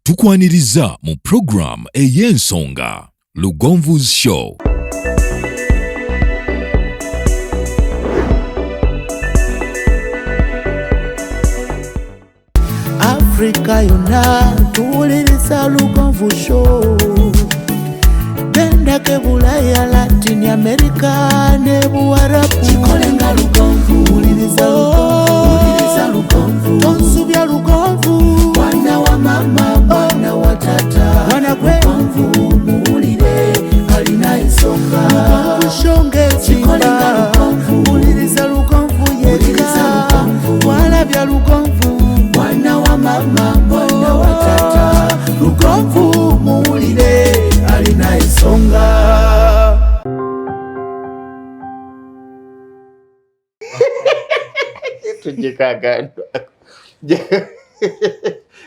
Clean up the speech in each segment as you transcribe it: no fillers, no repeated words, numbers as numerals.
Tukwaniriza mu program ey'ensonga Lugonvu's Show. Afrika yonna tuwuliriza Lugonvu Show. Gendako e Bulaya, Latin America ne Buwarabu. Kikole nga Lugonvu, wuliriza Lugonvu, wuliriza Lugonvu. Tonsubya Lugonvu, mwana wa mama, mwana wa tata. Mwana gwe Lugonvu, muwulire alina ensonga. Lugonvu Show ng'ezimba, wuliriza Lugonvu yekka. Walabya Lugonvu, mwana wa mama, mwana wa tata. Lugonvu muwulire alina ensonga. Tujjeko akantu ako.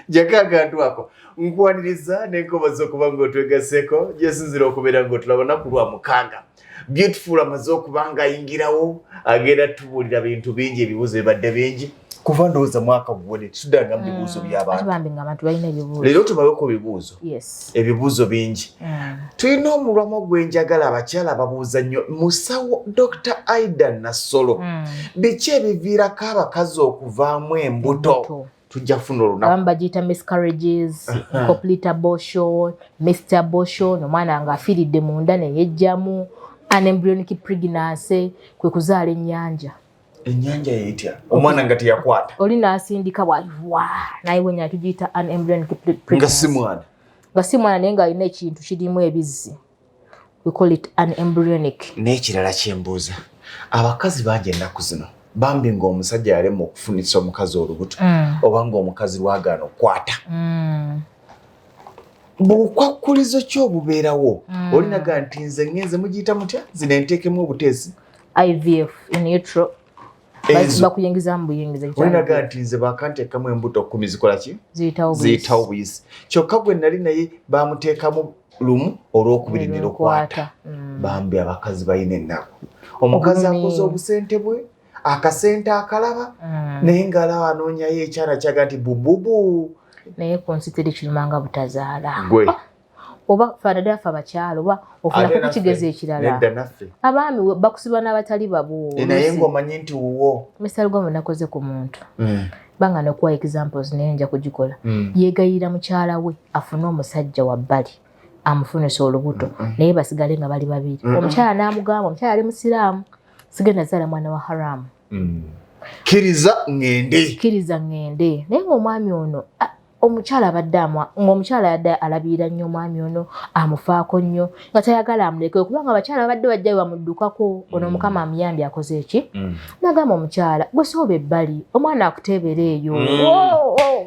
Jjako akantu ako. Nkwaniriza n'enkobaza okuba ng'otwegaseeko gyesinzira okubeera ng'otulaba lunaku lwa mukaaga. Beautiful amaze okuba ng'ayingirawo, agenda tubuulira bintu bingi, ebibuuzo bibadde bingi kuva ndowooza mwaka guwedde tuddanga mu bibuuzo by'abantu. Bambi nga abantu balina ebibuuzo. Leero tubaweko bibuuzo. Ebibuuzo bingi. Tulina omulwamo gwenjagala abakyala babuuza nnyo musawo Dr. Aida Nassolo. Biki ebiviirako abakazi okuvaamu embuto? Tujja kufuna olunaku. Abamu bagiyita miscarriages, incomplete abortion, missed abortion, omwana ng'afiiridde munda ne yejjamu, anembryonic pregnancy, kwe kuzaala ennyanja. Ennyanja yeetya omwana nga teyakwata. Oli n'asindika bw'aliwa naye wenyanja tugiyita anembryonic pregnancy. Nga si mwana. Nga si mwana naye ng'alina ekintu kirimu ebizzi. We call it anembryonic. N'ekirala kyembuuza, abakazi bangi ennaku zino bambi ng'omusajja yalema okufunisa omukazi olubuto oba ng'omukazi lwagaana okukwata. Bukwakkulizo ki obubeerawo? Olinaga nti nze ngenze mugiyita mutya? Zino enteekemu obuteesi. IVF in utero. Bakuyingiza mu buyingiza. Olinaga nti nze bakanteekamu embuto 10 zikola ki? Ziyitawo buyisi. Ziyitawo buyisi. Kyokka gwe nali naye bamuteekamu lumu olwokubiri ne lukwata. Bambi abakazi balina ennaku. Omukazi akoze obusente bwe, akasente akalaba, naye ng'alaba anoonyayo ekyana kyaga nti bububu. Naye ku nsi teri kiruma nga butazaala. Gwe. Oba ffe ffe abakyala oba ofunako ku kigezo ekirala. Nedda naffe. Abaami bakusiba n'abatali babo. Naye ng'omanyi nti wuwo. Mr. Lugonvu nakoze ku muntu. Banga n'okuwa examples naye nja kugikola. Yeegayirira mukyala we afune omusajja wa bbali amufunise olubuto naye basigale nga bali babiri. Omukyala n'amugamba, omukyala ali musiraamu, sigenda zaala mwana wa haramu. Kkiriza ŋŋende. Kkiriza ŋŋende. Naye ng'omwami ono omukyala abadde ng'omukyala yadde alabirira nnyo omwami ono, amufaako nnyo, nga tayagala amulekewo kubanga abakyala babadde bajjayo bamuddukako, ono Mukama amuyambye akoze eki? N'agamba omukyala, gwe sooba ebbali, omwana akuteebera eyo.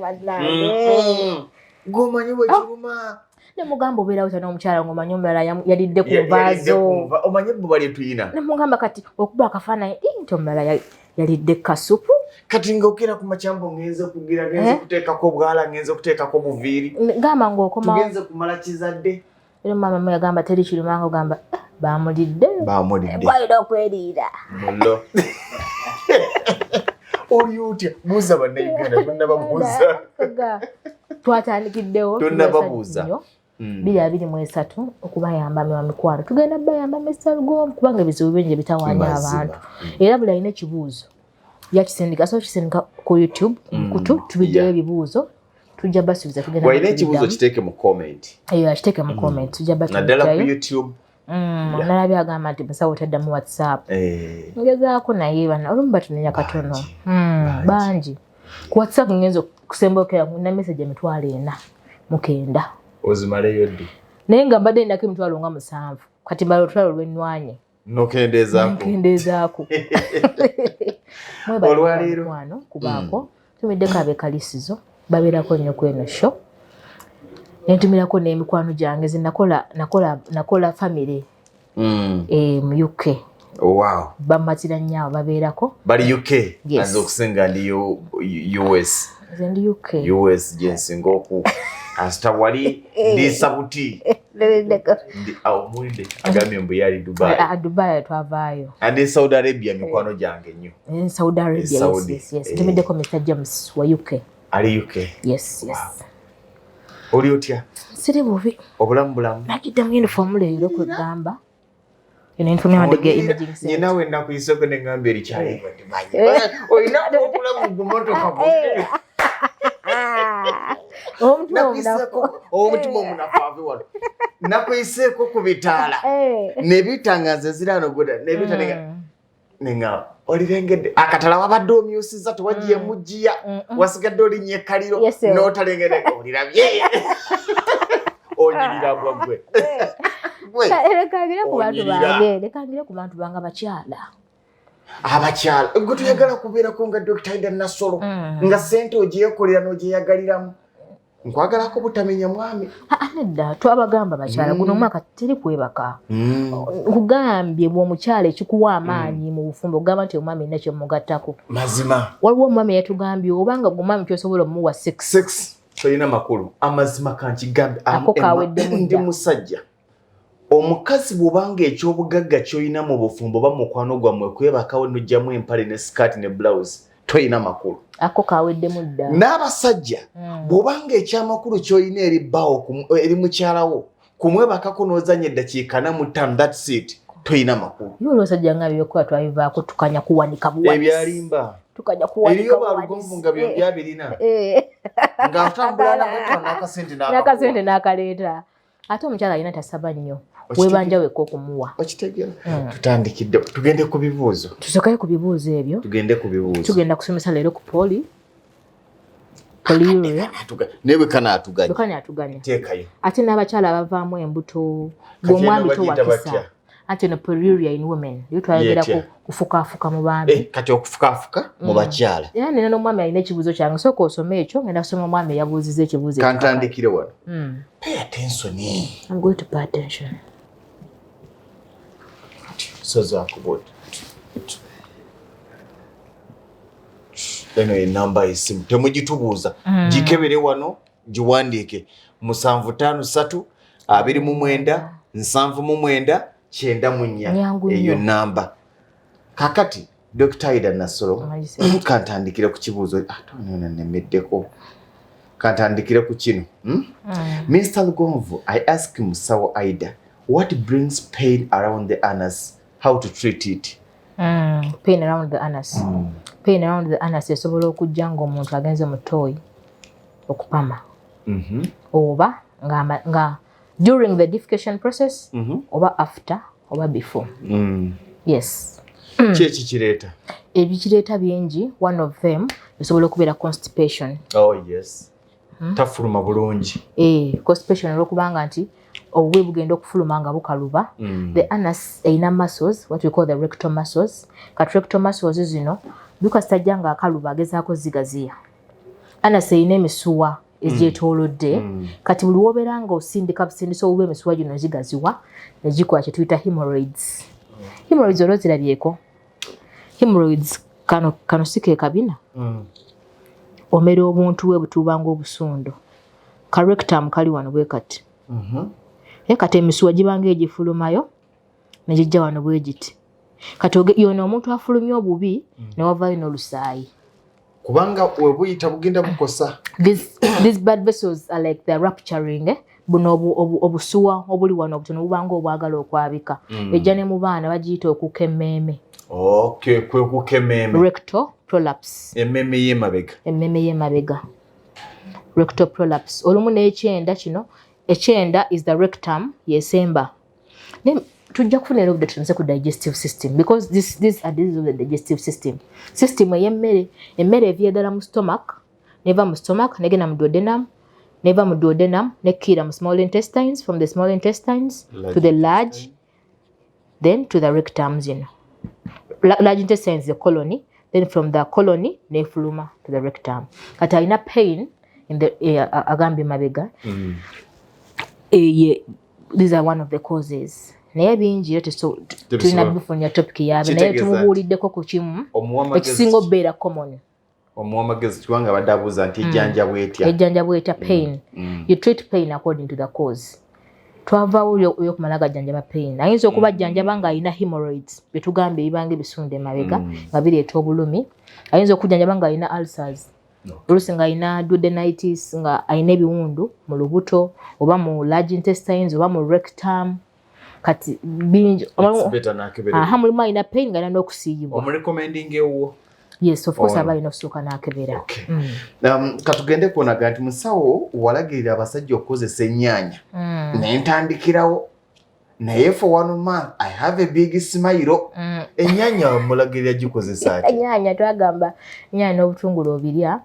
Bannange. Gw'omanyi bwe kiruma. Ne mugamba obeerawo otya n'omukyala ng'omanyi omulala yalidde ku nvaazo. Omanyi ebbuba lye tuyina. Ne mugamba kati okuba akafaananyi nti omulala yalidde kasupu. Kati ng'okera ku makyambo ngenze kugira, ngenze kuteekako bwala, ngenze kuteekako buviiri. Gamba ng'okomawo. Tugenze kumala kizadde. Era maama mwe yagamba teri kiruma ng'ogamba, bamulidde. Bamulidde. Balina okweriira. Mulo. Oli otya? Buuza bannayuganda, tonnababuuza. Twatandikiddewo. Tonnababuuza. 2023 okubayamba mu mikwano. Tugenda bayamba Mr. Lugonvu kubanga ebizibu bingi ebitawaanya abantu. Era buli alina ekibuuzo yakisindika, so kisindika ku YouTube kutu tubiddeyo ebibuuzo tujja basuubiza tugenda. Walina ekibuuzo kiteeke mu comment. Eyo akiteeke mu comment tujja naddala ku YouTube. Nalabye agamba nti musawo taddamu WhatsApp. Ngezaako naye bana olumu batunenya katono. Bangi. Ku WhatsApp ngenza okusembokera na message 490. Ozimaleyo ddi? Naye nga mbadde nnako 70,000. Kati mbala olutalo lw'ennwanye. Nokendeezaako. Nkendeezaako. Olwaleero. Mukwano kubaako. Tumiddeko ab'ekalisizo babeerako nnyo ku eno show. Ne ntumirako n'emikwano gyange ze nakola family. Mu UK. Wow. Bamatira nnyo abo babeerako. Bali UK? Yes. Nze okusinga ndi US. Nze ndi UK. US gye nsinga oku asita wali ndi sabuti. Ndi awo mwinde agambye mbu yali Dubai. Dubai twavaayo. Andi Saudi Arabia mikwano gyange nnyo. Saudi Arabia, Saudi. yes, yes, yes. Ntumiddeko Mr. James wa UK. Ali UK? Yes, yes. Oli otya? Siri bubi. Obulamu bulamu. Nakidde mu uniform leero kwegamba. Eno uniform ya Ndege Imaging Center. Nyina we nakuyiseko ne ngamba eri kyali ndimanyi. Olina obulamu ku motoka bwonna. Omutima omunafu. Omutima omunafu ave wano. Nakuyiseeko ku bitaala. Ne bitangaza eziraano goda ne bita ne nenga olirengedde akatala wabadde omyusiza tewagiye mugiya wasigadde olinnya ekkaliro n'otalengedde olirabye onyirira bwa gwe. Leka ngire ku bantu bange, leka ngire ku bantu bange abakyala. Abakyala gwe toyagala kubeerako nga Dr. Aida Nassolo nga ssente ogyekolera n'ogyeyagaliramu. Nkwagalako butamenya mwami. Nedda, twabagamba bakyala guno omwaka teri kwebaka. Nkugambye bw'omukyala ekikuwa amaanyi mu bufumbo ogamba nti omwami alina kyemugattako. Mazima. Waliwo omwami yatugambye obanga omwami kyosobola omuwa 6. Tolina makulu. Amazima kankigambe. Ako kaweddemu ndi musajja. Omukazi bw'obanga eky'obugagga ky'olina mu bufumbo oba mukwano gwammwe kwebakawo n'oggyamu empale ne sikaati ne blouse tolina makulu. Ako kaweddemu dda. N'abasajja bw'obanga ekyamakulu ky'olina eri bbaawo eri mukyalawo kumwebakako n'ozannya eddakiika 45, that's it, tolina makulu. Ye olwosajja nga ebyokukola twabivaako tukanya kuwanika buwanisi. Ebyalimba. Tukanya kuwanika Eriyo buwanisi. balugonvu nga byo byabirina. Ng'atambula n'akasente n'akakuwa. N'akasente n'akaleeta. Ate omukyala alina tasaba nnyo. Webanja wekka okumuwa. Okitegeera? Tutandikidde. Tugende ku bibuuzo. Tusookayo ku bibuuzo ebyo. Tugende ku bibuuzo. Tugenda kusomesa leero ku poli. Polyuria. Naye bwe kanaatuganya. Bwe kanaatuganya. Teekayo. Ate n'abakyala abavaamu embuto, bw'omwami towakisa. Ate no polyuria in women. Leero twayogera ku kufukaafuka mu baami. Kati okufukaafuka mu bakyala. Era nina n'omwami alina ekibuuzo kyange. Sooka osome ekyo, ngenda kusoma omwami eyabuuzizza ekibuuzo ekyo. Kantandikire wano. Pay attention. I'm going to pay attention. Sozaako bw'oti. Eno enamba y'essimu temugitubuuza. Gikebere wano giwandiike 753 29 79 94 eyo namba. Kakati Dr. Aida Nassolo kantandikire ku kibuuzo ate ono nnemeddeko. Kantandikire ku kino. Mr. Lugonvu, I ask Musawo Aida, what brings pain around the anus? How to treat it? Pain around the anus. Pain around the anus esobola okujja ng'omuntu agenze mu ttooyi okupama. Oba nga during the defecation process, oba after, oba before. Yes. Ki ekikireeta? Ebikireeta bingi, one of them esobola okubeera constipation. Oh yes. Tafuluma bulungi. Constipation olwokubanga nti obubi bugenda okufuluma nga bukaluba. The anus erina muscles, what we call the rectal muscles. Kati rectal muscles zino bikasitajja nga akaluba agezaako zigaziya. Anus erina emisuwa egyetoolodde. Kati buli w'obeera nga osindika busindisa obubi emisuwa gino zigaziwa ne gikola kye tuyita hemorrhoids. Hemorrhoids olwo zirabyeko. Hemorrhoids kano si ke kabina. Omera obuntu bwe butuuba ng'obusundo. Ka rectum kali wano bwe kati. Naye kati emisuwa gibanga egifulumayo ne gijja wano bwe giti. Kati yono omuntu afulumya obubi ne wavaayo n'olusaayi. Kubanga we buyita bugenda bukosa. These blood vessels are like they're rupturing. Buno obusuwa obuli wano obutono bubanga obwagala okwabika. Ejja ne mu baana bagiyita okuka emmeeme. Okay, kwe kuka emmeeme. Rectal prolapse. Emmeeme y'emabega. Emmeeme y'emabega. Rectal prolapse. Olumu n'ekyenda kino, ekyenda is the rectum yesemba. Ne tujja kufuna era obudde tutandise ku digestive system because these are diseases of the digestive system. System ey'emmere, emmere eviira ddala mu stomach, neva mu stomach negenda mu duodenum, neva mu duodenum nekkira mu small intestines, from the small intestines to the large, then to the rectum zino. Large intestines the colon, then from the colon nefuluma to the rectum. Kati alina pain in the agambye mabega. These are one of the causes. Naye bingi era tulina bifunya topic yabe naye tumubuuliddeko ku kimu ekisinga obeera common. Omuwa amagezi kubanga abadde abuuza nti ejjanja bw'etya. Ejjanja bw'etya pain. You treat pain according to the cause. Twavaawo okumala gajjanjaba pain. Ayinza okubajjanjaba ng'alina hemorrhoids, bye tugambye ebibanga ebisunda emabega nga bireeta obulumi. Ayinza okujjanjaba ng'alina ulcers. Oluusi nga alina duodenitis, nga alina ebiwundu mu lubuto oba mu large intestines oba mu rectum. Kati bingi. It's better n'akebera. Aha, mulimu alina pain nga alina n'okusiiyibwa. Omurecommending ewuwo? Yes, of course. Ono. Aba alina okusooka n'akebera. Okay. Katugende kuonaga nti musawo walagirira abasajja okukozesa ennyaanya, naye ntandikirawo, naye for one month I have a big smile. Ennyaanya mulagirira gikozesa ati? Enyaanya, twagamba enyaanya n'obutungulu obirya,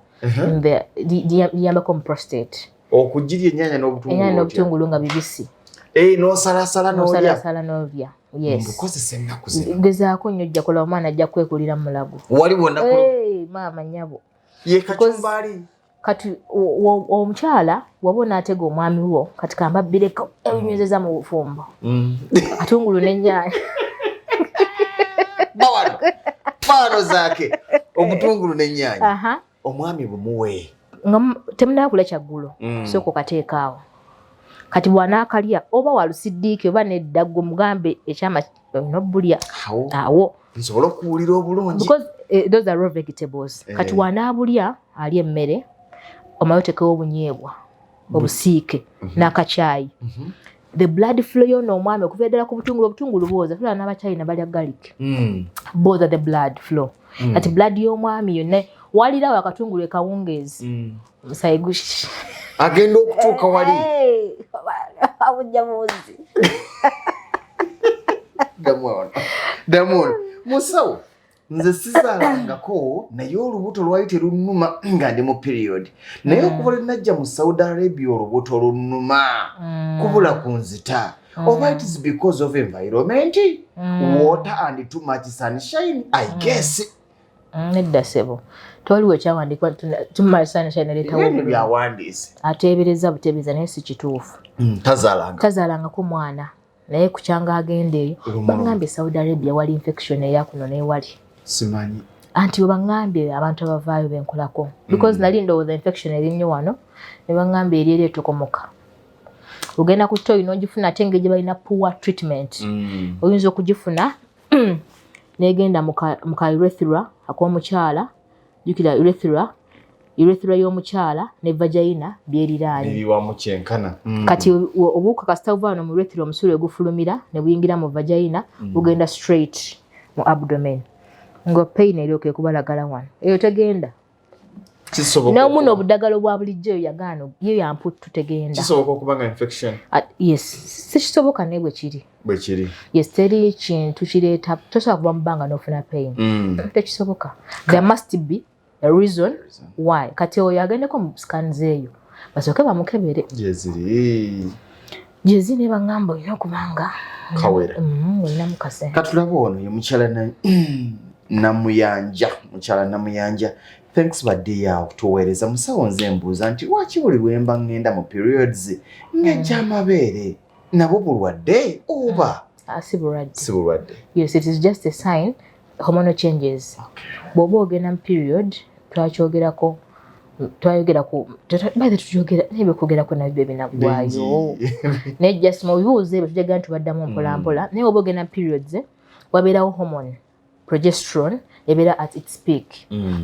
liyambako mu prostate. Okugirya ennyaanya n'obutungulu? Enyaanya Otya? n'obutungulu nga bibisi. Eh, n'osalasala n'olya? Nosalasala n'olya, yes. Mbukozesa ennaku zino. Gezaako nnyo, ojja kulaba omwana ajja kwekulira mu mulago. Wali wonna? Hey, maama nnyabo. Ye kacumbaali. Kati omukyala waba onaatega omwami wo, kati kambabbireko ebinywezeza mu bufumbo, katungulu n'ennyaanya. Bawano bawano zaake obutungulu n'ennyaanya. Aha. Omwami bumuwe? Nga temunakula kyaggulo, sooka okateekaawo. Kati bw'anaakalya, oba walusiddiiki oba nedda, gwe mugambe ekyama olina obbulya awo awo nsobole okuwulira obulungi. Because those are raw vegetables. Kati wanaabulya, alya emmere, omale otekewo obunyeebwa obusiike n'akacaayi. The blood flow yona omwami okuviira ddala ku butungulu, obutungulu bwoza, tulaba n'abachina balya garlic, boza the blood flow. Kati blood y'omwami yonna walirawo akatungulu ekawungeezi, omusayi gushi agenda okutuuka wali. Hey, abujja buzi. Ddamu ono, ddamu ono. Musawo, nze sizaalangako, naye olubuto lwali terunnuma nga ndi mu period, naye okuva lwe najja mu Saudi Arabia olubuto lunnuma kubula ku nzita. Oba it is because of environment, water and too much sunshine, I guess. Nedda ssebo, tewaliwo ekyawandiikibwa tumasanishine leetawo. Ebyo byawandiise. Ateebereza buteebereza, naye si kituufu. Tazaalanga. Tazaalangako mwana, naye ku kyanga agenda eyo. Lumu. Baŋŋambye Saudi Arabia wali infection eyakuno newali. Simanyi. Anti we baŋŋambye abantu abavaayo benkolako, because nali ndowooza infection eri nnyo wano, ne baŋŋambye eri eri etokomoka, ogenda ku toyi n'ogifuna, ate engeri gye balina poor treatment, oyinza okugifuna negenda mu ka urethra ak'omukyala. Jjukira urethra, urethra y'omukyala ne vagina byeriraanye. Biriwamu kyenkana. Kati obuwuka kasita buva wano mu urethra, omusulo egufulumira ne buyingira mu vagina, bugenda straight mu abdomen, nga pain eryoka ekubalagala wano, eyo tegenda. Kisoboka N'omuna obuddagala obwa bulijjo, eyo yagaana, yo yamputtu, tegenda. Kisoboka okuba nga infection? Ah, yes, sikisoboka, naye bwe kiri. Bwe kiri. Yes, teri kintu kireeta, tosobola kuba mu bbanga n'ofuna pain, tekisoboka. There must be a reason why. Kati oyo agendeko mu scans eyo basooke bamukebere. Gyeziri. Gyezi ne baŋŋamba olina okubanga Kawera. Olinamu kasente. Katulaba ono ye mukyala Namuyanja. Mukyala Namuyanja, thanks badde okutuweereza. Musawo, nze mbuuza nti lwaki buli lwemba ŋŋenda mu periods ngejja amabeere? Nabo bulwadde oba? Ah, si bulwadde. Si bulwadde? Yes, it is just a sign, hormonal changes. Bw'oba ogenda mu period, twakyogerako, twayogera ku by the tukyogera naye byokwogerako nabyo binaggwayo, naye just mu bibuuzo ebyo tujagala tubaddamu mpola mpola. Naye oba ogenda mu periods, wabeerawo hormone progesterone ebeera at its peak.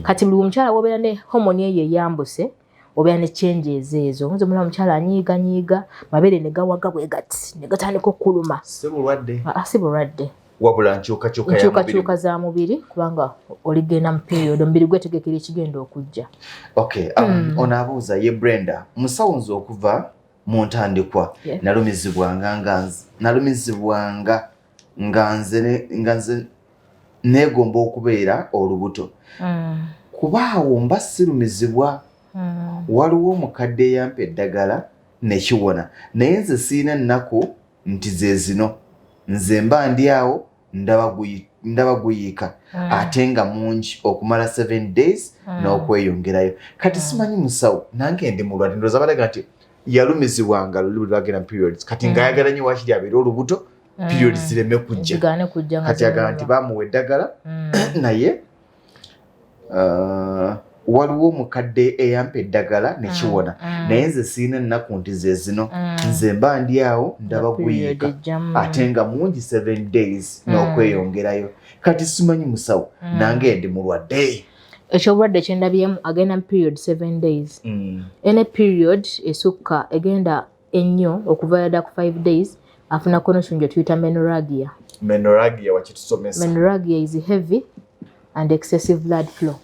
Kati buli omukyala wobeera ne hormone eyo eyambuse, obeera ne changes ezo. Nze omulaba omukyala anyiiganyiiga, mabeere ne gawaga bwe gati ne gatandika okuluma. Si bulwadde? Ah, si bulwadde. Wabula nkyukakyuka ya mubiri. Nkyukakyuka za mubiri, kubanga oligenda mu period, omubiri gwetegekera ekigenda okujja. Okay, ono abuuza ye Brenda. Musawo, nze okuva mu ntandikwa nalumizibwanga nga nze neegomba okubeera olubuto, kuba awo mba sirumizibwa. Waliwo omukadde eyampa eddagala nekiwona, naye nze siina nnaku nti ze zino. Nze mba ndi awo ndaba guyiika, ate nga mungi okumala 7 days n'okweyongerayo. Kati simanyi musawo, nange ndi mulwadde? Ndowooza balaga nti yalumizibwanga luli buli bagenda mu periods, kati ng'ayagala nnyo wakiri abeere olubuto, periods zireme kujja. Zigaane kujja nga Kati agamba nti ziruma. bamuwa eddagala, naye waliwo omukadde eyampa eddagala nekiwona, naye nze siina ennaku nti ze zino. Nze mba ndi awo ndaba Period guyiika, ejjamu. ate nga mungi 7 days n'okweyongerayo. Kati simanyi musawo, nange ndi mulwadde? Ekyobulwadde kyendabyemu, agenda mu period 7 days. Any period esukka, egenda ennyo okuva dda ku 5 days, afuna condition gye tuyita menorrhagia. Menorrhagia wakitusomesa. Menorrhagia is heavy and excessive blood flow.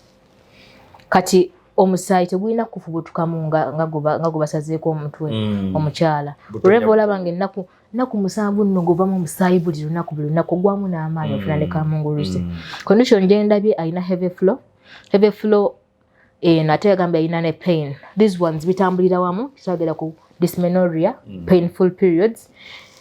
Kati omusaayi tegulina kufubutukamu nga gwe basazeeko omutwe. Omukyala Butonya. olweva olaba nga ennaku 7 nno guvamu omusaayi buli lunaku, buli lunaku ogwamu n'amaanyi, ofuna ne kamunguluze. Condition gyendabye, alina heavy flow. Heavy flow eno ate yagambye alina ne pain. These ones bitambulira wamu. Kitagera ku dysmenorrhea, painful periods.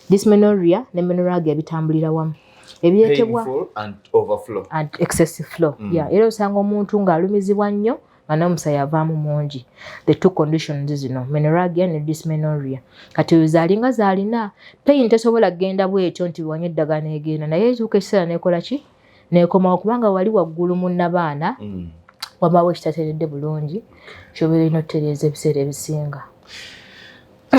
Dysmenorrhea ne menorrhagia bitambulira wamu, ebireetebwa Painful and overflow. And excessive flow. Yeah, era osanga omuntu ng'alumizibwa nnyo nga n'omusaayi avaamu mungi. The two conditions zino, menorrhagia ne dysmenorrhea. Kati oyo zaalinga zaalina pain, tesobola kugenda bwetyo nti wanywa eddagala negenda, naye etuuka ekiseera nekola ki, nekomawo, kubanga wali waggulu mu nnabaana wabaawo ekitateredde bulungi kyobeera olina otutereeza ebiseera ebisinga.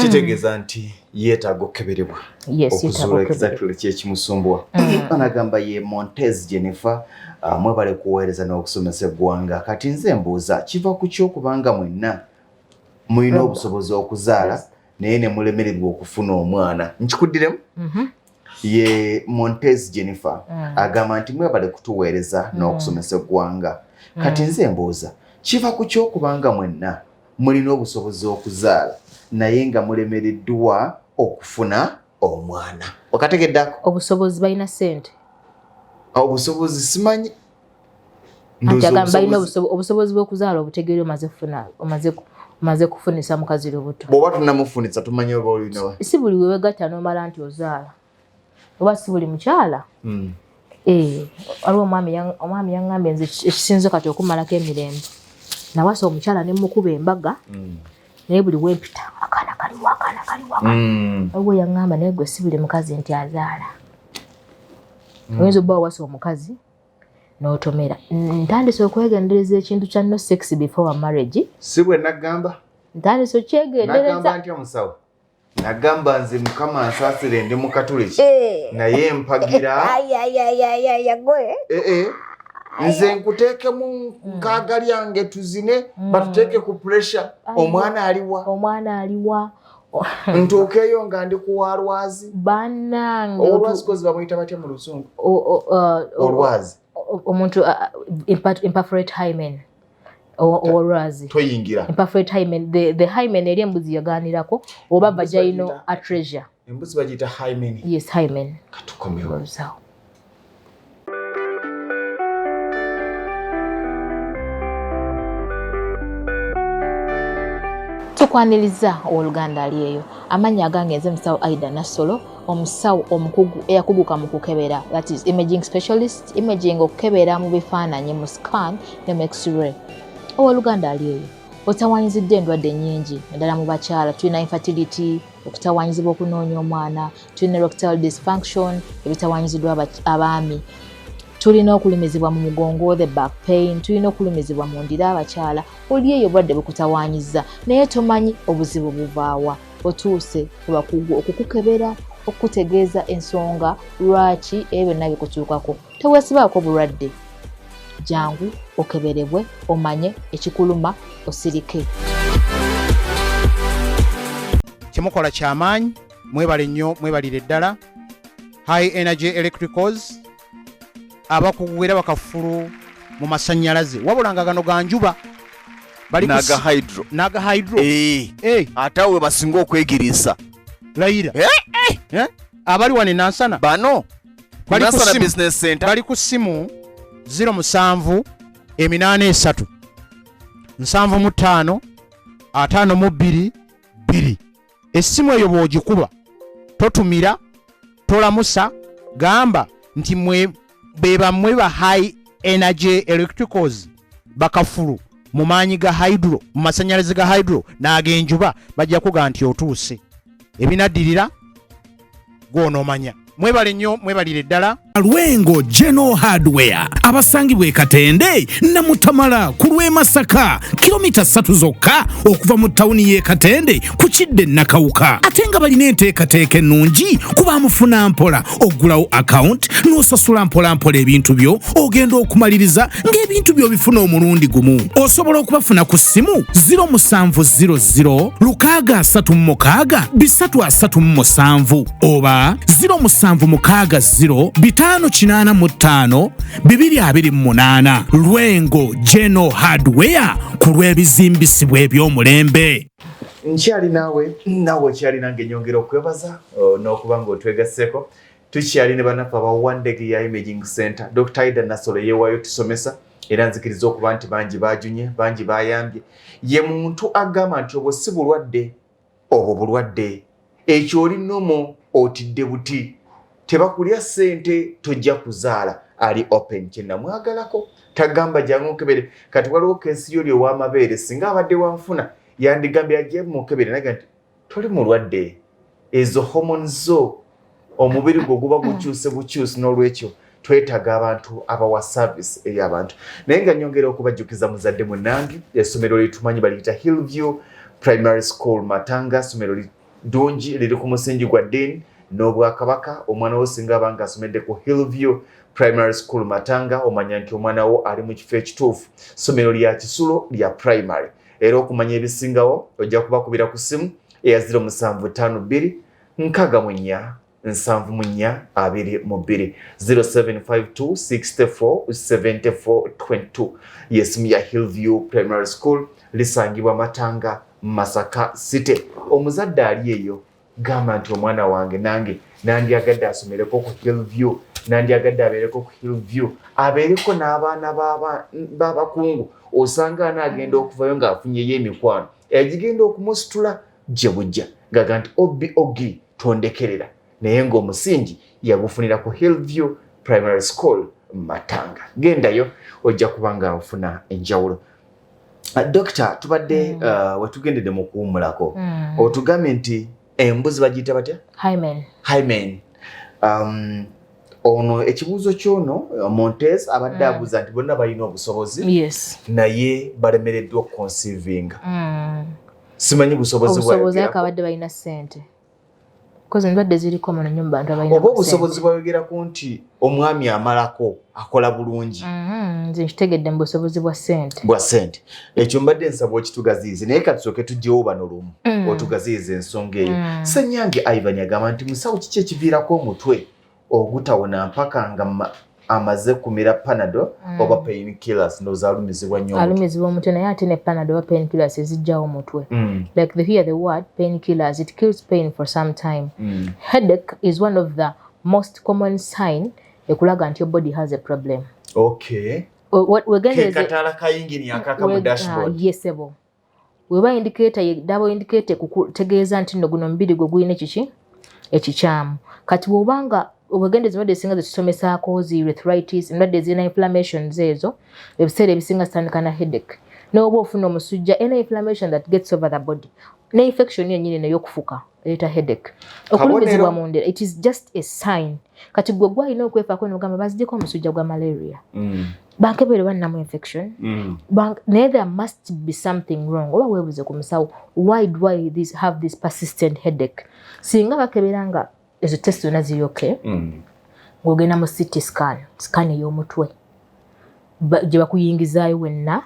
Kitegeeza nti yeetaaga okukeberebwa Yes, yeetaaga okuzuula okukeberebwa. Exactly kyekimusumbuwa. Anagamba ye Montez Jennifer, mwebale kuweereza n'okusomesa eggwanga. Kati nze mbuuza, kiva ku kyokubanga mwenna mulina obusobozi okuzaala naye ne mulemererwa okufuna omwana? Nkikuddiremu. Ye Montez Jennifer agamba nti mwebale kutuweereza n'okusomesa eggwanga. Kati nze mbuuza, kiva ku kyokubanga mwenna mulina obusobozi okuzaala naye nga mulemereddwa okufuna omwana? Wakategeddako? Obusobozi, balina ssente? Obusobozi simanyi. Anti Ndowooza agamba balina obusobozi obusobozi bw'okuzaala, obutegeera omaze kufunisa mukazi lubuto. Bw'oba tunamufunisa, tumanyi oba olinawa. Si buli wewegatta n'omala nti ozaala, oba si buli mukyala. Eh, waliwo omwami yaŋŋambye, nze ekisinze kati okumalako emirembe, nawasa omukyala ne mukuba embaga, naye buli wempita, akaana kaliwo, akaana kaliwo, akaana. Waliwo yaŋŋamba, naye gwe si buli mukazi nti azaala. Oyinza obba wawasa omukazi n'otomera. Ntandise okwegendereza ekintu kya no sex before marriage. Si bwe nagamba? Ntandise okyegendereza. Nagamba nti omusawo, nagamba nze Mukama nsaasire, ndi mukatuliki naye mpagira. Gwe. Eh, eh. Nze nkuteekemu nkaaga lyange tuzine, batuteeke ku pressure, omwana aliwa? Omwana aliwa? Ntuukeeyo nga ndi kuwa lwazi. Bannange. Olwazi kozi bamuyita batya mu Luzungu? Olwazi. Omuntu imperforate hymen, owolwazi. Toyingira. Imperforate hymen, the hymen eri embuzi yaganirako, oba Embuzi vaginal bagiyita- atresia. Embuzi bagiyita hymen? Yes, hymen. Katukomewo. Olusawo. Tukwaniriza owooluganda ali eyo. Amannya agange nze musawo Aida Nassolo, omusawo omukugu eyakuguka mu kukebera, that is imaging specialist, imaging, okukebera mu bifaananyi, mu scan ne mu x-ray. Owooluganda ali eyo, otawanyizidde endwadde nnyingi, naddala mu bakyala. Tulina infertility, okutawanyizibwa okunoonya omwana. Tulina erectile dysfunction, ebitawanyiziddwa abaami. Tulina okulumizibwa mu mugongo, the back pain. Tulina okulumizibwa mu ndira. Abakyala oli eyo, obulwadde bukutawanyiza naye tomanyi obuzibu buvaawa. Otuuse ku bakugu okukukebera, okukutegeeza ensonga lwaki ebyo byonna bikutuukako. Teweesibaako bulwadde. Jangu okeberebwe, omanye ekikuluma, osirike. Kyemukola kyamaanyi, mwebale nnyo, mwebalire ddala. High Energy Electricals, abakugu era bakafulu mu masannyalaze, wabula nga gano ga njuba. Bali ku Naga hydro. Naga hydro. Eh, Eh, ate awo we basinga okwegiriisa. Layira. Eh, Eh, abali wano e Nansana bano Bali ku Nansana simu. Business Center. Bali ku ssimu 07 83 75 52 2. Essimu eyo bw'ogikuba, totumira, tolamusa, gamba nti mwe be bammwe ba High Energy Electricals, bakafulu mu maanyi ga hydro, mu masannyalaze ga hydro n'ag'enjuba. Bajja kuga nti otuuse, ebinaddirira gw'onoomanya. Mwebale nnyo, mwebalire ddala. Lwengo General Hardware abasangibwa e Katende Namutamala ku lw'e Masaka, kilomita 3 zokka okuva mu tawuni y'e Katende ku kidde Nakawuka, ate nga balina enteekateeka ennungi kuba mufuna mpola, oggulawo akawunti n'osasula mpolampola ebintu byo, ogenda okumaliriza ng'ebintu byo bifuna omulundi gumu. Osobola okubafuna ku ssimu 0700 636 337 oba 0760 585 228. Lwengo General Hardware ku lw'ebizimbisibwa eby'omulembe. Nkyali naawe, naawe okyali nange, nyongera okwebaza n'okuba nga otwegasseko. Tukyali ne bannaffe aba Wandege ya Imaging Center. Dr Ida Nasolo yeewaayo tusomesa, era nzikiriza okuba nti bangi bajunye, bangi bayambye. Ye muntu agamba nti obwo si bulwadde, obwo bulwadde, ekyo oli nomo otidde buti, tebakulya ssente, tojja kuzaala. Ali open, kyenamwagalako tagamba jangu nkebere. Kati waliwo case yoli ow'amabeere, singa abadde wanfuna yandigambye ajje mukebere, naga nti toli mulwadde, ezo hormones zo omubiri gwo guba gukyuse bukyusi. N'olwekyo twetaaga abantu abawa service eri abantu. Naye nga nyongera okubajjukiza, muzadde munnange, essomero lyetumanyi baliyita Hillview Primary School Matanga, ssomero ddungi, liri ku musingi gwa ddiini n'obwakabaka. Omwana wo singa abanga asomedde ku Hillview Primary School Matanga, omanya nti omwana wo ali mu kifo ekituufu. Ssomero lya kisulo lya primary, era okumanya ebisingawo ojja kubakubira ku ssimu eya 0752 64 74 22, 0752 64 74 22 yesimu ya Hillview Primary School, lisangibwa Matanga, Masaka City. Omuzadde ali eyo, gamba nti omwana wange nange nandyagadde asomereko ku Hillview, nandyagadde abeereko ku Hillview, abeereko n'abaana b'abakungu. Osanga anaagenda okuvayo ng'afunyeyo emikwano egigenda okumusitula gye bujja, gaga nti obi ogi tondekerera, naye ng'omusingi yagufunira ku Hillview Primary School Matanga. Gendayo, ojja kuba nga ofuna enjawulo. Dokita, tubadde wetugendedde mu kuwummulako, otugambye nti embuzi bagiyita batya? Hymen. Hymen. Ono ekibuuzo kyono Montes abadde abuuza nti bonna balina obusobozi, naye balemereddwa okuconceivinga. Simanyi busobozi obusobozi bwayogerako. Abadde balina ssente, kozi endwadde ziri common nnyo mu bantu abalina Oba obusobozi ssente. bwayogerako nti omwami amalako akola bulungi. Nze nkitegedde mu busobozi bwa ssente. Bwa ssente. Ekyo mbadde nsaba okitugaziyize, naye katusooke tugyewo bano lumu, otugaziyize ensonga eyo. Senyange Ivan agamba nti musawo, kiki ekiviirako omutwe ogutawona mpaka nga amaze kumira Panado oba pain killers? Ndowooza alumizibwa nnyo omutwe. Alumizibwa omutwe, naye ate ne Panado oba pain killers ezijjawo omutwe. Like the hear the word pain killers, it kills pain for some time. Headache is one of the most common sign ekulaga nti your body has a problem. Wegendereze. Kataala ka yingini akaka mu dashboard. Ah, yes ebo weba indicator ye double indicator kutegeeza nti nno guno omubiri gwe gulina ekiki ekikyamu. Kati bw'obanga obwegendereza, endwadde ezisinga zetusomesaako zi arthritis, endwadde ezirina inflammations, ezo ebiseera ebisinga zitandika na headache. N'oba ofuna omusujja, any inflammation that gets over the body, ne infection yennyini neyokufuka ereeta headache, okulumizibwa mundera, it is just a sign. Kati gwe gwalina okwefaako nogamba bazijeko omusujja gwa malaria, bankebere bannamu infection, naye there must be something wrong, oba weebuze ku musawo, why do I have this persistent headache? Singa bakebera nga ezo test zonna ziri okay, ng'ogenda mu CT scan, scan ey'omutwe gye bakuyingizaayo wenna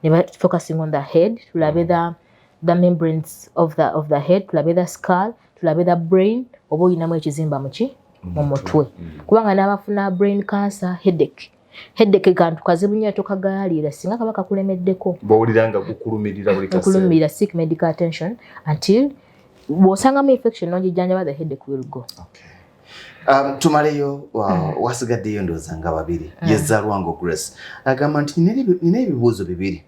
ne ba focusing on the head, tulabe the membranes of the head, tulabe the skull, tulabe the brain, oba oyinamu ekizimba muki mu mutwe, kubanga n'abafuna brain cancer, headache. Headache kantu kazibu nnyo, tokagaalira singa kaba kakulemeddeko. Bw'owulira nga gukulumirira buli kaseera. Okulumirira, seek medical attention until bw'osangamu infection n'ogijjanjaba, the headache will go. Tumaleyo wasigaddeyo ndowooza nga babiri. Ye Lwango Grace agamba nti nina ebibuuzo bibiri.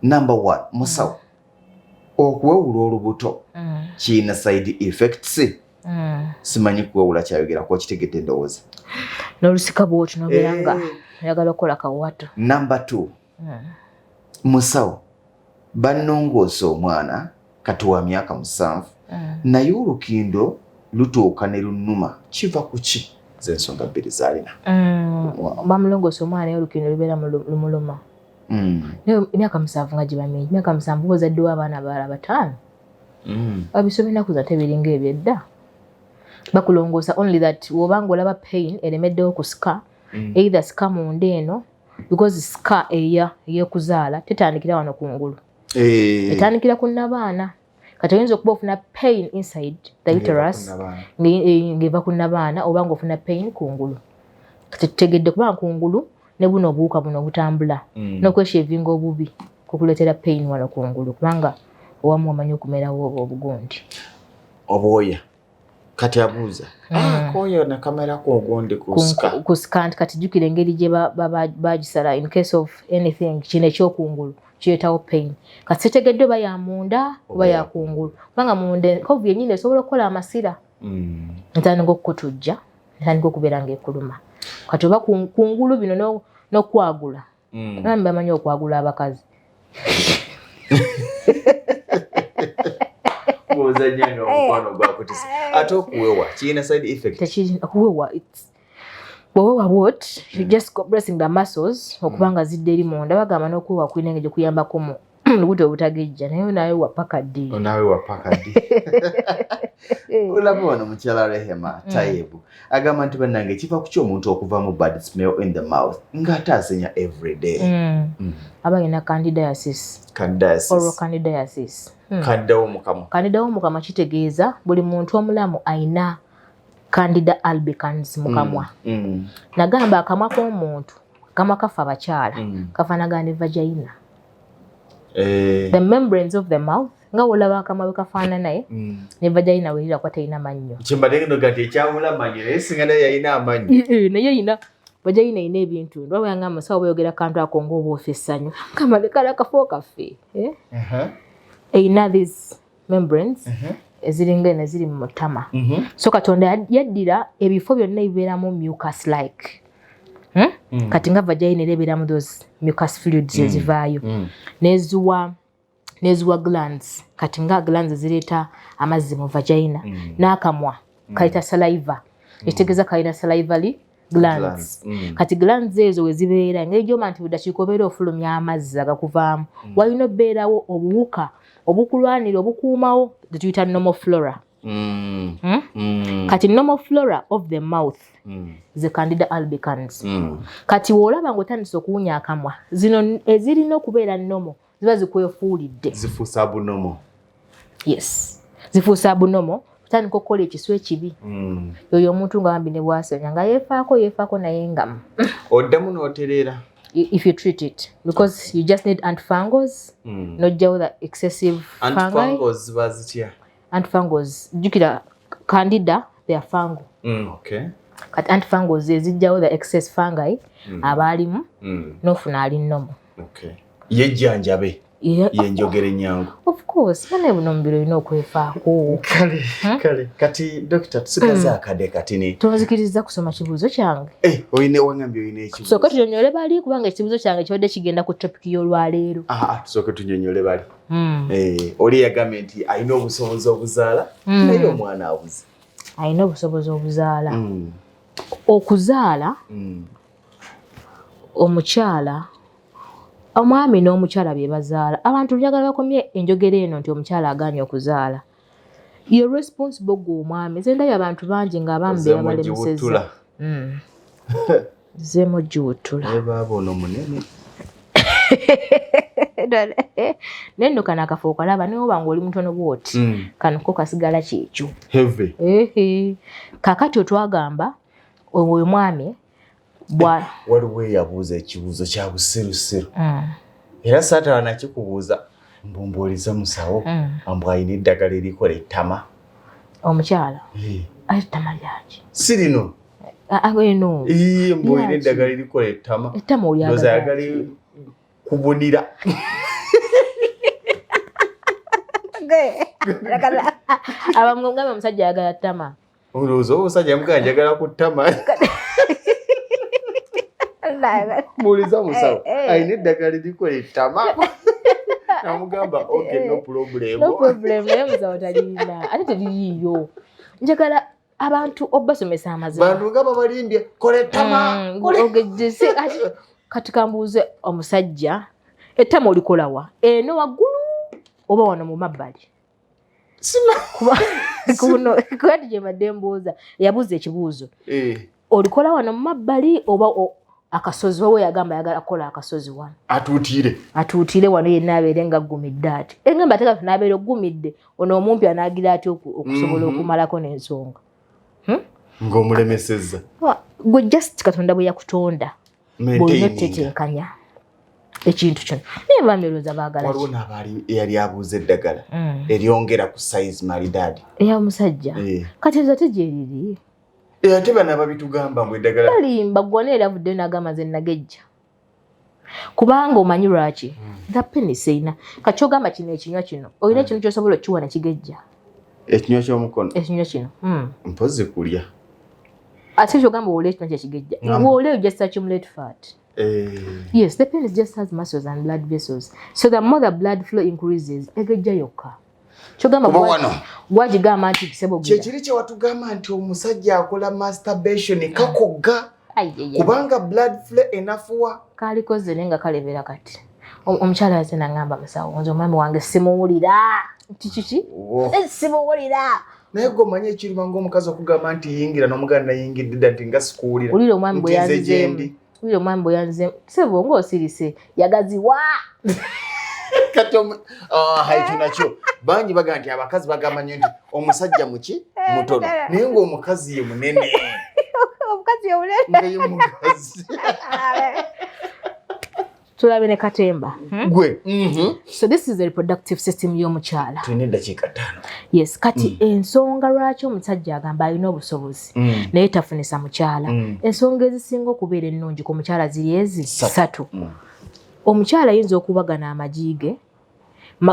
Number one, musawo, okuwewula olubuto kirina side effects? Simanyi kuwewula kyayogerako, okitegedde ndowooza. N'olusika bwoti nobeera nga Eh. oyagala okukola kawato. Number two, musawo, bannongoosa omwana kati wa myaka 7, naye olukindo lutuuka ne lunnuma, kiva ku ki? Zensonga bbiri zalina. Bamulongoosa omwana, naye olukindo lubeera lumuluma. Naye emyaka 7 nga giba mingi. Emyaka 7 oba ozaddewo abaana abalala 5. Ebisoma ennaku zino tebiringa ebyedda. Bakulongoosa only that wobanga olaba pain eremeddewo ku scar, either scar munda eno, because scar eya ey'okuzaala tetandikira wano kungulu, etandikira ku nnabaana. Kati oyinza okuba ofuna pain inside the uterus ng'eva ku nnabaana, oba ng'ofuna pain kungulu. Kati tutegedde kubanga kungulu ne buno obuwuka buno obutambula n'okweshavinga obubi kukuleetera pain wano kungulu, kubanga owamu omanyi okumerawo oba obugundi. Obwoya. Kati abuuza, akoyo nakamerako ogundi ku scar. Ku scar. Nti kati jjukira engeri gye bagisala, in case of anything, kino ekyokungulu kireetawo pain. Kati sitegedde oba ya munda oba ya kungulu, kubanga munda enkovu yennyini esobola okukola amasira, netandika okukutujja, netandika okubeera ng'ekuluma. Kati oba kungulu bino n'okwagula, nami bamanyi okwagula abakazi. Bw'ozannya nga omukwano gwakutisa. Ate okuwewa kirina side effect? Okuwewa, bw'owewa what you just compressing the muscles okuba nga zidda eri munda. Bagamba n'okuwewa kulina engeri gyekuyambako mu lubuto obutagejja, naye nawe wapaka ddi? Nawe wapaka ddi? Olaba wano mukyala Rehema Tayebu agamba nti bannange, kiva ku ky'omuntu okuva mu bad smell in the mouth ng'ate asenya everyday? Aba alina candidiasis. Candidiasis. Oral candidiasis. Candida w'omukamwa. Candida w'omukamwa kitegeeza buli muntu omulamu ayina Candida albicans mu kamwa. Nagamba akamwa k'omuntu, akamwa kafa abakyala, kafaanagana ne vagina. The membranes of the mouth, nga wolaba akamwa bwe kafaanana, naye ne vagina werira kuba terina mannyo. Kyembadde ngenda nti ekyawula amannyo, naye singa naye yalina amannyo. Naye erina vagina, erina ebintu. Lwaba yangamba musawo bweyogera kantu ako ng'oba ofa essanyu, gamba lekala akafo kaffe, eh? Erina these membranes eziringa eno eziri mu mutama. So Katonda yaddira ebifo byonna ebibeeramu mucus like, Kati nga vagina era ebeeramu those mucus fluids ezivaayo, neziwa glands. Kati nga glands ezireeta amazzi mu vagina, n'akamwa kayita saliva, ekitegeeza kalina salivary glands. Kati glands ezo we zibeera, engeri gy'oma nti buli dakiika obeera ofulumya amazzi agakuvaamu, walina obeerawo obuwuka obukulwanira obukuumawo, tetuyita normal flora. Kati normal flora of the mouth ze Candida albicans. Kati w'olaba ng'otandise okuwunya akamwa, zino ezirina okubeera normal ziba zikwefuulidde. Zifuuse abnormal. Yes, zifuuse abnormal, otandika okukola ekisu ekibi. Yoyo omuntu nga bambi ne bwasenya nga yeefaako yeefaako, naye nga Oddamu n'otereera. If you treat it, because you just need antifungals, nojjawo the excessive fungi. Antifungals ziba zitya? Antifungals, jjukira Candida, they are fungal. Kati antifungals ezijjawo the excess fungi abaalimu, n'ofuna ali normal. Okay. Yejjanjabe. Yenjogera ennyangu. Of course, bane buno omubiri olina okwefaako. Kale kale, kati dokita, tusigaze akadde katini. Tonzikiriza kusoma kibuuzo kyange? Eh, oyine wangambye oyina ekibuuzo. Tusooke tunyonyole bali, kubanga ekibuuzo kyange kibadde kigenda ku topic y'olwaleero. Ah, tusooke tunyonyole bali. Eh, oli yagambye nti alina obusobozi obuzaala, naye omwana abuze. Alina obusobozi obuzaala. Okuzaala, omukyala, omwami n'omukyala bye bazaala. Abantu njagala bakomye enjogera eno nti omukyala agaanye okuzaala. You're responsible gwe omwami. Nze ndabye abantu bangi ng'abaami be babalemesezza. Giwutula. Zeemu giwutula. Naye baaba ono munene. Naye nno kano akafo okalaba, naye oba ng'oli mutono bw'oti, kano ko kasigala kyekyo. Heavy. Ehe. Kakati otwagamba oyo mwami bwa Waliwo eyabuuza ekibuuzo kya busirusiru, era saatala nakikubuuza, mbumbuuliza musawo, ambu alina eddagala erikola ettama. Omukyala ettama lyaki? Si lino. Eno. Ii, mbu olina Lyaki? eddagala erikola ettama. Ettama Ndowooza olyagala? ayagala kubunira. Abamugamba omusajja ayagala ttama. Olowooza omusajja yamugamba njagala ku ttama, mbuuliza musawo alina eddagala erikola ettama, namugamba okay, no problem. No problem, naye musawo talirina, ate teririiyo. Njagala Abantu obasomesa amazima. Bantu nga babalimbye, kola ettama. Ogejjese kati kambuuze omusajja, ettama olikolawa, eno waggulu oba wano mu mabbali? Kuno kati gye mbadde mbuuza, yabuuza ekibuuzo, olikola wano mu mabbali oba akasozi? Wowe yagamba ayagala kukola akasozi wano. Atuutire. Atuutire wano yenna, abeere nga aggumidde ati. Engamba ate kati n'abeera oggumidde, ono omumpi anaagira atya okusobola okumalako n'ensonga? Ng'omulemesezza. Gwe just Katonda bwe yakutonda bw'olina Maintaining. otetenkanya ekintu kino, naye bamiruza baagala Waliwo ki? n'abaali eyali abuuza eddagala eryongera ku size malidaadi. Eya omusajja? Kati ezo ate gyeriri. Ate bano ababitugamba mbu eddagala. Balimba. Gwana era avuddeyo n'agamba nze nagejja, kubanga omanyi lwaki? The penis erina kakyogamba kino ekinywa kino, olina ekintu kyosobola okukiwa nekigejja? Ekinywa ky'omukono? Ekinywa kino. Mpozi kulya. Ate kyogamba wola ekinywa kyekigejja? Wola eyo just accumulate fat. Yes, the penis just has muscles and blood vessels, so the more the blood flow increases, egejja yokka. Kyogamba Kuba wano. gwagigamba nti sebo gira. Kyekiri kyewatugamba nti omusajja akola masturbation kakogga Ai, ai, ai. kubanga blood flow enafuwa. Kalikoze naye nga kalebera. Kati omukyala yaze nangamba, musawo, nze omwami wange simuwulira. Nti kiki? Oh. Simuwulira. Naye gwe omanyi ekiruma ngaomukazi okugamba nti yingira n'omuganda nayingidde dda nti nga sikuwulira. Wulira omwami bwe Nti nze yanzizeemu. gyendi. Wulira omwami bwe yanzizeemu, sebo ng'osirise, yagaziwa. Kati ah, ekyo nakyo bangi bagamba nti abakazi bagamba nnyo nti omusajja muki mutono, naye ng'omukazi ye munene. Omukazi yewulira. Nga ye mukazi. Tulabe ne katemba. Gwe. So this is the reproductive system y'omukyala. Tulina eddakiika 5. Yes, kati ensonga lwaki omusajja agamba alina obusobozi naye tafunisa mukyala, ensonga ezisinga okubeera ennungi ku mukyala ziri ezi ssatu. Omukyala ayinza okubagana amagi ge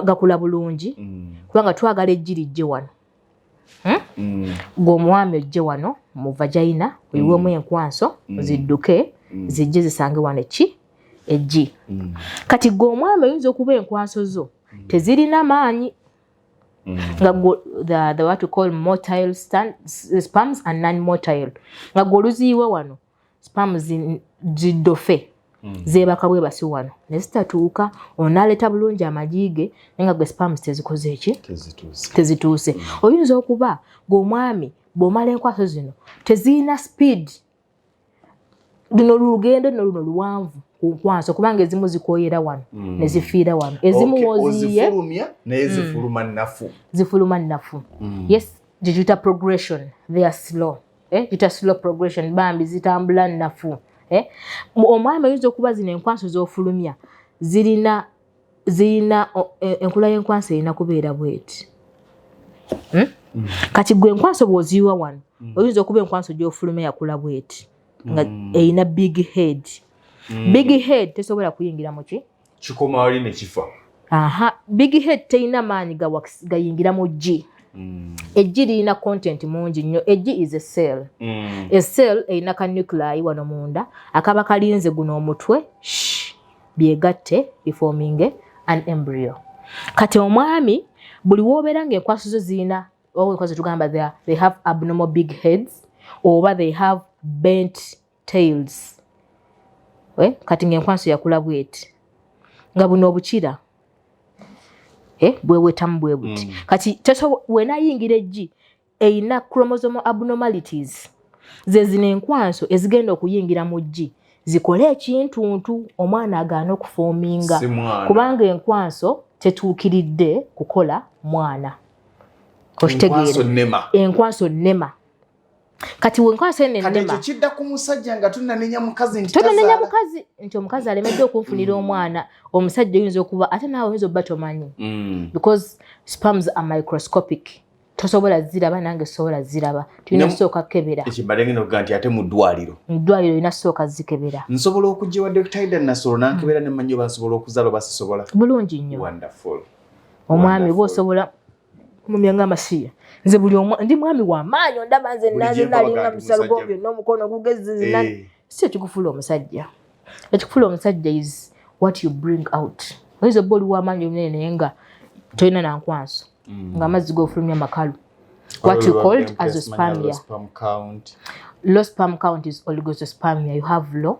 gakula bulungi, kubanga twagala eggi lijje wano. Gwe omwami ojje wano mu vagina, oyiwemu enkwanso zidduke zijje zisange wano eki eggi. Kati gwe omwami oyinza okuba enkwanso zo tezirina maanyi, nga gwe the what we call motile sperms and non-motile, nga gwe oluziyiwe wano sperm ziddofe zeebaka bwebasi wano ne zitatuuka. Onaaleeta bulungi amagi ge, naye nga gwe sperms tezikoze eki? Tezituuse. Tezituuse. Oyinza okuba ng'omwami bw'omala enkwaso zino tezirina speed, luno lugendo nno luno luwanvu ku nkwanso, kubanga ezimu zikoyera wano ne zifiira wano, ezimu woziyiye Ozifulumya naye zifuluma nnafu. Zifuluma nnafu, yes. Gye progression, they are slow, eh? Gita slow progression, bambi zitambula nnafu, eh? Omwami oyinza okuba zino enkwanso z'ofulumya zirina enkula y'enkwanso erina kubeera bweti, Kati gwe enkwanso bw'oziyiwa wano, oyinza okuba enkwanso gy'ofulumya yakula bweti, nga erina big head. Big head tesobola kuyingira muki? Kikoma wali ne kifa. Aha, big head terina maanyi gayingira mu ggi. Eggi lirina content mungi nnyo. Eggi is a cell. A cell erina ka nuclei wano munda akaba kalinze guno omutwe shh, byegatte biforminge an embryo. Kati omwami buli woobeera ng'enkwaso zo zirina oba enkwaso tugamba they have abnormal big heads oba they have bent tails, eh? Kati ng'enkwaso yakula bweti nga buno obukira, eh, bwewetamu bwe buti. Kati wenayingira eggi erina chromosomal abnormalities, ze zino enkwanso ezigenda okuyingira mu ggi zikole ekintuntu, omwana agaana okuforminga. Si mwana. Kubanga enkwanso tetuukiridde kukola mwana. Enkwanso Okitegeera? nnema. Enkwanso nnema. Kati wenkwanso eno Kati ennema ekyo kidda ku musajja nga tunanenya mukazi nti tonanenya tazaala. mukazi nti omukazi alemeddwe okunfunira omwana. Omusajja oyinza okuba ate naawe oyinza obba tomanyi, because sperms are microscopic, tosobola ziraba, nange sobola ziraba, tulina sooka kukebera. Ekimbadde ngenda okugaa nti ate mu ddwaliro. Mu ddwaliro olina sooka zikebera. Nsobola okujja ewa Dr. Aidan Nassolo nankebera ne mmanyi oba nsobola okuzaala oba sisobola? Bulungi nnyo. Wonderful. Omwami oba Wonderful. osobola mumya nga masiya, nze buli ndi mwami wamaanyi, ondaba nze Buli naze gye nkola nalinga gandi musalugo musajja. byonna omukono gugezi. Si ekikufuula omusajja. Ekikufuula omusajja is what you bring out. Oyinza oba oli wamaanyi omunene naye nga tolina nankwanso, ng'amazzi g'ofulumya makalu. What you called azoospermia. Low sperm count is oligozoospermia. You have low.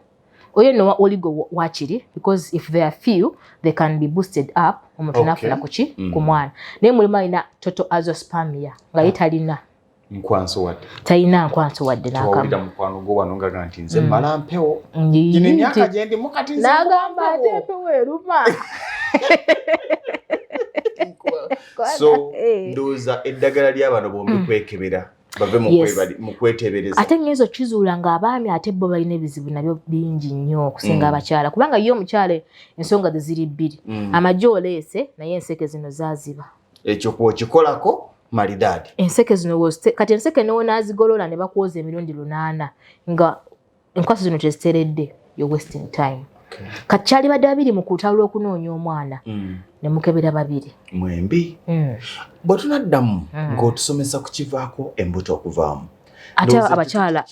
Oyo no oligo wakiri, because if they are few, they can be boosted up, omuntu nafuna kuki ku mwana. Naye mulimu alina total azoospermia, nga ye talina nkwanso wadde. Talina nkwanso wadde n'akamu. Mukwano gwo wano nga nti nze mmala mpewo. Gino emyaka gye ndimu kati nze n'agamba ate empewo eruma. So ndowooza eddagala ly'abano bombi kwekebera, bave mu kweteebereza. Ate ngenza okizuula ng'abaami ate bo balina ebizibu nabyo bingi nnyo okusinga abakyala, kubanga ye omukyala ensonga ze ziri bbiri. Amagi oleese, naye enseke zino zaaziba. Ekyo kwokikolako malidaadi. Enseke zino, kati enseke newonaazigolola ne bakwoza emirundi 8 nga enkwasi zino teziteredde, you're wasting time. Kati kyalibadde babiri mu kulutalo lw'okunoonya omwana, ne mukebera babiri mwembi. Bwe tunaddamu ng'otusomesa ku kivaako embuto okuvaamu. Ate abakyala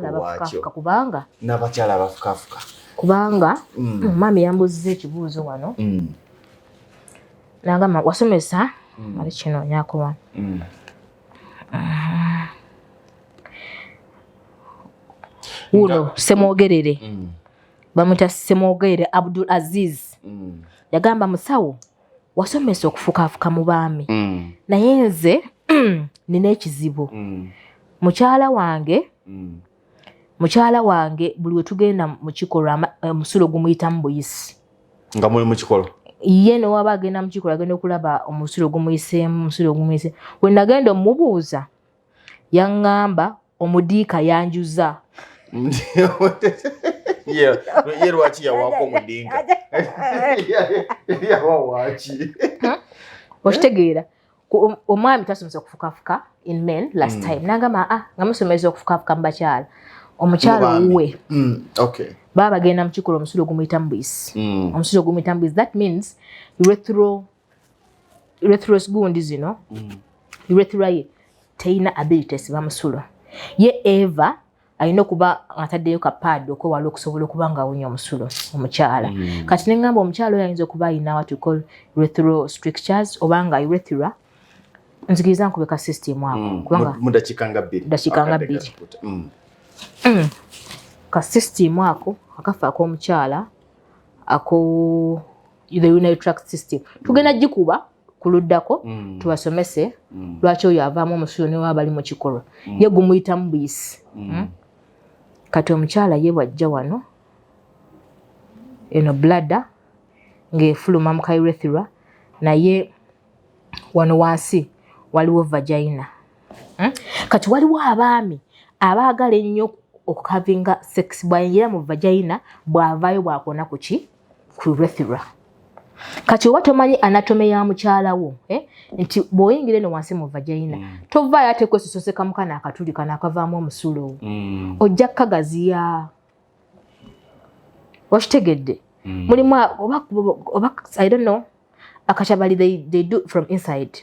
abafukafuka, kubanga n'abakyala abafukafuka, kubanga maami yambuuziza ekibuuzo wano, nagamba wasomesa ali kinoonyako wano. Wuno Semwogerere, bamuyita Semwogerere Abdul Aziz, yagamba, musawo, wasomesa okufukaafuka mu baami, naye nze nina ekizibu. Mukyala wange buli we tugenda mu kikolwa, omusulo gumuyitamu buyisi. Nga muli mu kikolwa? Ye newaba agenda mu kikolwa, agenda okulaba omusulo gumuyiseemu, omusulo gumuyise. We nagenda omubuuza, yaŋŋamba omudiika yanjuza. Ye lwaki yawaako omudinka? Yawa waki? Okitegeera, omwami twasomesa okufukafuka in men last time, nagamba, ah, nga musomesa okufukafuka mu bakyala, omukyala owuwe baba bagenda mu kikolwa, omusulo gumuyitamu buyisi. Omusulo gumuyitamu buyisi, that means urethral gundi zino, urethra ye teyina ability esiba musulo. Ye eva alina okuba ataddeyo ka pad okwewala okusobola okuba nga awunya omusulo omukyala. Kati neŋŋamba omukyala oyo ayinza okuba alina what we call urethral strictures, oba nga urethra, nzikiriza nkube ka system ako. Kubanga Mu dakiika nga 2. Dakiika nga 2. Ka system ako akafa ak'omukyala ako, the urinary tract system, tugenda gikuba ku luddako, tubasomese lwaki oyo avaamu omusulo ne waba bali mu kikolwa, ye gumuyitamu buyisi. Kati omukyala ye bwajja wano, eno bladder ng'efuluma mu ka urethra, naye wano wansi waliwo vagina. Kati waliwo abaami abaagala ennyo okuhavinga sex, bwayingira mu vagina, bw'avaayo bwakona ku ki? Ku urethra. Kati oba tomanyi anatomy ya mukyala wo, eh? Nti bw'oyingira eno wansi mu vagina, tovaayo ate kwesososeka mu kano akatuli kano akavaamu omusulo, ojja kukagaziya. Okitegedde? Mulimu oba I don't know, akachabali they do from inside,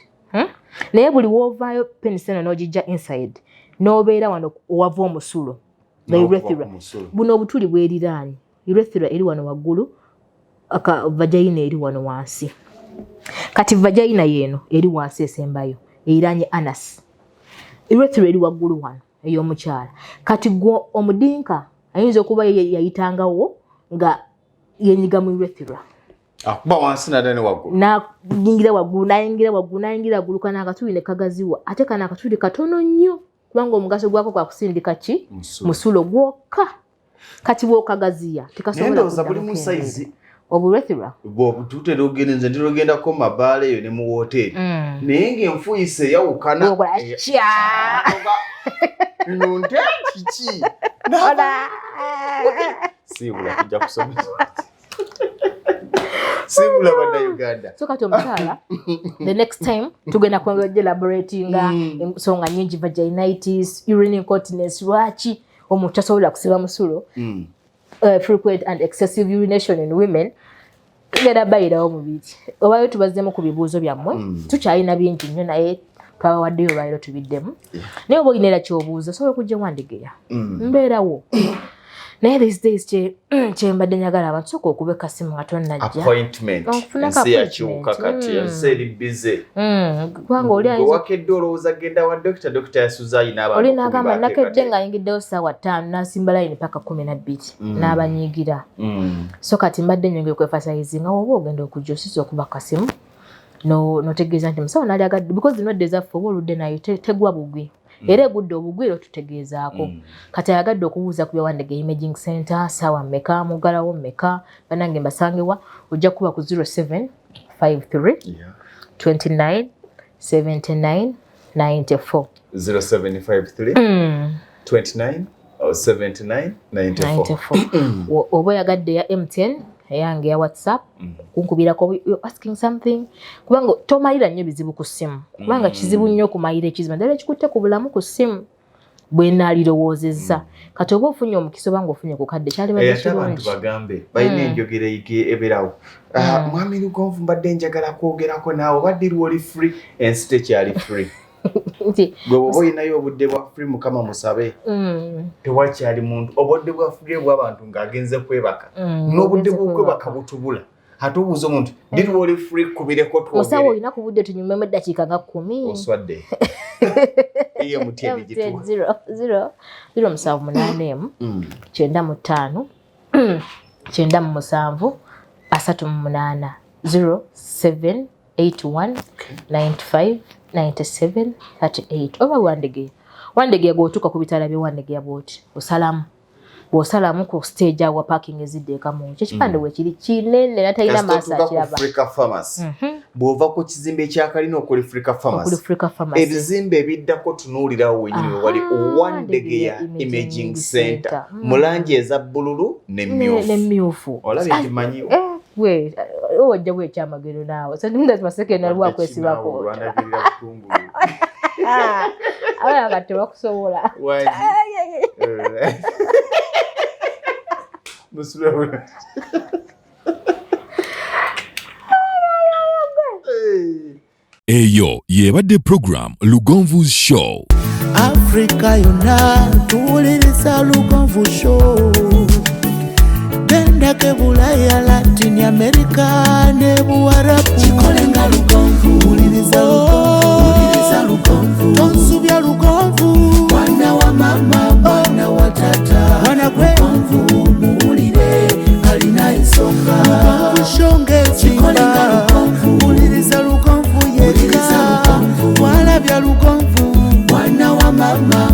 Naye buli woovaayo penis eno n'ogijja inside, n'obeera wano owava omusulo, the urethra, buno obutuli bweriraanye. Urethra eri wano waggulu, aka vagina eri wano wansi. Kati vagina yeeno eri wansi esembayo eriraanye anus, urethra eri waggulu wano ey'omukyala. Kati gwe omudinka ayinza okuba ye yayitangawo nga yenyiga mu urethra. Akuba wansi nadda ne waggulu. Nayingira waggulu, nayingira waggulu, nayingira waggulu, kano akatuli ne kagaziwa. Ate kano akatuli katono nnyo, kubanga omugaso gwako gwa kusindika ki? Musulo. Musulo gwokka. Kati bw'okagaziya Naye tekasobola ndowooza buli kuddamu mu kendeera. sayizi. Oburethra. Tutera ogenda, nze ntera ogendako mu mabaala eyo ne mu woteeri, naye ng'enfuyisa eyawukana. Bw'okola kya Nunte kiki? Siibula, tujja kusomesa. Siibula Bannayuganda. So kati omukyala, the next time tugenda kwongera elaboratinga ensonga nyingi, vaginitis, urine incontinence, lwaki omuntu tasobola kusiba musulo, frequent and excessive urination in women. Tugenda bayirawo mubiri obayo tubazzemu ku bibuuzo byammwe. Tukyalina bingi nnyo, naye twabawaddeyo olwaliro tubiddemu. Naye oba olina era kyobuuza, osobola okujja wandegeya, mbeerawo. Naye these days kyembadde njagala abantu, sooka okube kasimu nga tonnajja. Appointment. Okufunako Ensi yakyuka appointment. kati, ensi eri busy. Kubanga oli Gwe ayinza wakedde olowooza genda wa dokita, dokita yasuze ayina abantu oli kumi n'agamba baateekateeka. nakedde ng'ayingiddewo ssaawa 5, n'asimba layini paka 12, n'abanyiigira. So kati mbadde nyongera okwemphasizinga, woba ogenda okujja osisa okuba kasimu notegeeza nti musawo naali agadde, because endwadde ezaffe oba oludde nayo tegwa bugwi, era egudde obugwi era otutegeezaako. Kati ayagadde okubuuza ku bya Wandegeya Imaging Center, saawa mmeka muggalawo, mmeka, bannange mbasangewa, ojja kuba ku 0753 29 79 94. 0753 29 or 79 94. 94. Oba oyagadde ya MTN eyange ya WhatsApp, kunkubirako, you're asking something, kubanga tomalira nnyo bizibu ku ssimu, kubanga kizibu nnyo okumalira ekizibu naddala ekikutte ku bulamu ku ssimu bwe naalirowoozezza. Kati oba ofunye omukisa oba ng'ofunye ku kadde, kyalibadde Ate abantu kirungi. bagambe balina enjogera ebeerawo. Ah, mwami Lugonvu, mbadde njagala kwogerako naawe, obadde lwoli free. Ensi tekyali free. Nti Gwe bwoba olinayo obudde bwa free, Mukama musabe. Tewakyali muntu obudde bwa free bw'abantu ng'agenze kwebaka. N'obudde Ogenze bw'okwebaka butubula. Ate obuuza omuntu, ndi lwoli free, kubireko Musawo, twogere. olina ku budde tunyumemu eddakiika nga 10? Oswadde iye MTN gituwa. 0 7 8 1 95 97 38, 07 81 95 97 38, oba Wandegeya. Wandegeya gwotuuka ku bitaala bye Wandegeya bwoti osalamu, bw'osalamu ku stage awa parking ezidde ekamu, ekipande weekiri kinene natalina maaso Kasita otuuka ku akiraba. Africa Pharmacy, bw'ova ku kizimbe ekyakalina okuli Africa Okuli Pharmacy, Africa Pharmacy, ebizimbe ebiddako tunuulirawo wenyini we wali Wandegeya Wandegeya Imaging Center Center. Mu langi eza bbululu ne nemyufu. Myufu. Olabye nti manyiwo. We ojja bwekyamagero naawe masekendali bwakwesibako. Olwanagirira butungulu. Abaana kati tebakusobola. Wangi. Musula bulungi. Hey. Eyo y'ebadde program Lugonvu's Show. Afrika yonna tuwuliriza Lugonvu Show. Gendako Bulaya, Latin America ne Buwarabu, kikolenga Lugonvu. Wuliriza Lugonvu, Lugonvu, tonsubya Lugonvu. Mwana wa mama, mwana wa tata, mwana gwe Lugonvu, muwulire alina ensonga. Lugonvu Show ng'ezimba, wuliriza Lugonvu yekka, walabya Lugonvu, mwana wa mama.